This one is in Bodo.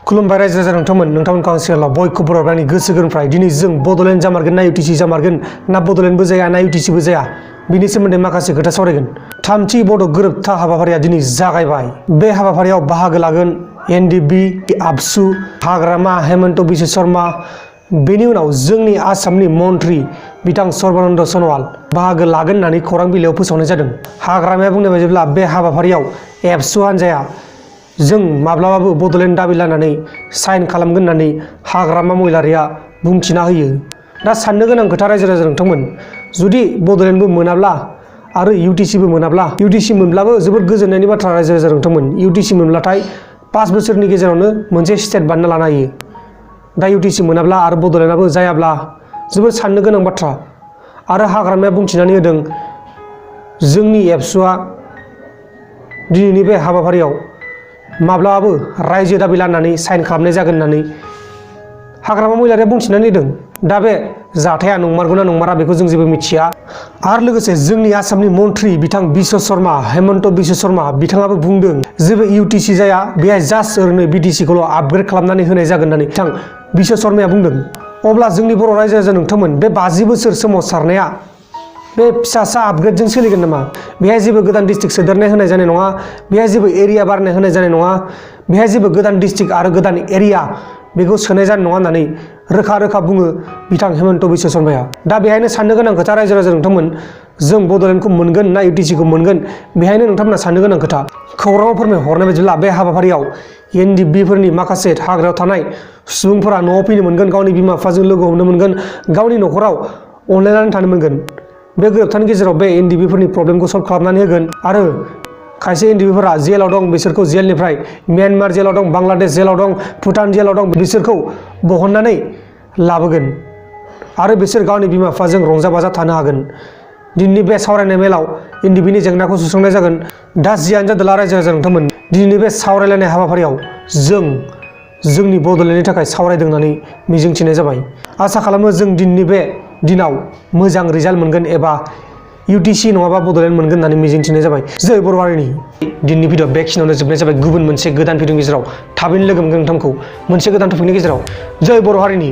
खुलुमबाय रायजो राजा नोंथांमोनखौ आं सिगाङाव बयखौबो बरायनानै गोसो गोरबोनिफ्राय दिनै जों बड'लेण्ड जामारगोन ना UTC जामारगोन ना बड'लेण्डबो जाया ना UTCबो जाया बिनि सोमोन्दै माखासे खोथा सावरायगोन। थामथि बड' गोरोबथा हाबाफारिया दिनै जागायबाय। बे हाबाफारियाव बाहागो लागोन NDB, आबसु, हाग्रामा हेमन्त बिश्व शर्मा, बेनि उनाव जोंनि आसामनि मन्त्रि बिथां सर्बानन्द सन'वाल बाहागो लागोन होननानै खौरां बिलाइयाव फोसावनाय जादों। हाग्रामाया बुंनाय बायदिब्ला बे हाबाफारियाव एबसु हान्जाया जों माब्लाबाबो बड'लेण्ड दाबि लानानै साइन खालामगोन होननानै हाग्रामा महिलारिया बुंथिना होयो। दा साननो गोनां खोथा रायजो राजा नोंथांमोन, जुदि बड'लेण्डबो मोनाब्ला आरो UTCबो मोनाब्ला, UTC मोनब्लाबो जोबोद गोजोननायनि बाथ्रा रायजो राजा नोंथांमोन। UTC मोनब्लाथाय 5 बोसोरनि गेजेरावनो मोनसे स्टेट बानायना लानो हायो। दा UTC मोनाब्ला आरो बड'लेण्डआबो जायाब्ला जोबोद साननो गोनां बाथ्रा। आरो हाग्रामाया बुंथिनानै होदों जोंनि एबसुआ दिनैनि बे हाबाफारियाव माब्लाबाबो रायजो दाबि लानानै साइन खालामनाय जागोन होननानै हाग्रामा महिलारिया बुंथिनानै होदों। दा बे जाथाया नंमारगौना नंमारा बेखौ जों जेबो मिथिया। आरो लोगोसे जोंनि आसामनि मन्त्रि बिथां बिश्व शर्मा, हेमन्त बिश्व शर्मा बिथाङाबो बुंदों जेबो UTC जाया, बेहाय जास्ट ओरैनो BTC-खौल' आपग्रेड खालामनानै होनाय जागोन होननानै बिथां बिश्व शर्माया बुंदों। अब्ला जोंनि बर' रायजो राजा नोंथांमोन, बे 50 बोसोर सोमावसारनाया बे फिसासा आपग्रेडजों सोलिगोन नामा? बेहाय जेबो गोदान डिस्ट्रिक्ट सोदेरनाय होनाय जानाय नङा, बेहाय जेबो एरिया बारायनाय होनाय जानाय नङा, बेहाय जेबो गोदान डिस्ट्रिक्ट आरो गोदान एरिया बेखौ सोनाय जानाय नङा होननानै रोखा रोखा बुङो बिथां हेमन्त बिश्व शर्माया। दा बेहायनो साननो गोनां खोथा रायजो राजा नोंथांमोन, जों बड'लेण्डखौ मोनगोन ना UTC-खौ मोनगोन, बेहायनो नोंथांमोना साननो गोनां खोथा। खौराङाव फोरमायहरनाय बायदिब्ला बे हाबाफारियाव NDB-फोरनि माखासे हाग्रायाव थानाय सुबुंफोरा न'आव फैनो मोनगोन, गावनि बिमा बिफाजों लोगो हमनो मोनगोन, गावनि न'खराव अनलायनानै थानो मोनगोन। बे गोरोबथानि गेजेराव बे NDB-फोरनि प्रब्लेमखौ सल्भ खालामनानै होगोन। आरो खायसे NDB-फोरा जेलाव दं, बिसोरखौ जेलनिफ्राय म्यानमार जेलाव दं, बांलादेश जेलाव दं, भुटान जेलाव दं, बिसोरखौ बहननानै लाबोगोन आरो बिसोर गावनि बिमा बिफाजों रंजा बाजा थानो हागोन। दिनैनि बे सावरायनाय मेलाव NDB-नि जेंनाखौ सुस्रांनाय जागोन। दा जियानो जादोला रायजो राजा नोंथांमोन, दिनैनि बे सावरायलायनाय हाबाफारियाव जोंनि बड'लेण्डनि थाखाय सावरायदों होननानै मिजिंथिनाय जाबाय। आसा खालामो जों दिनैनि बे दिनाव मोजां रिजाल्ट मोनगोन एबा UTC नङाबा बड'लेण्ड मोनगोन होननानै मिजिंथिनाय जाबाय। जय बर' हारिनि। दिनैनि भिडिअ बेखिनियावनो जोबनाय जाबाय। गुबुन मोनसे गोदान भिडिअनि गेजेराव थाबैनो लोगो मोनगोन नोंथांखौ मोनसे गोदान टपिकनि गेजेराव। जय बर' हारिनि।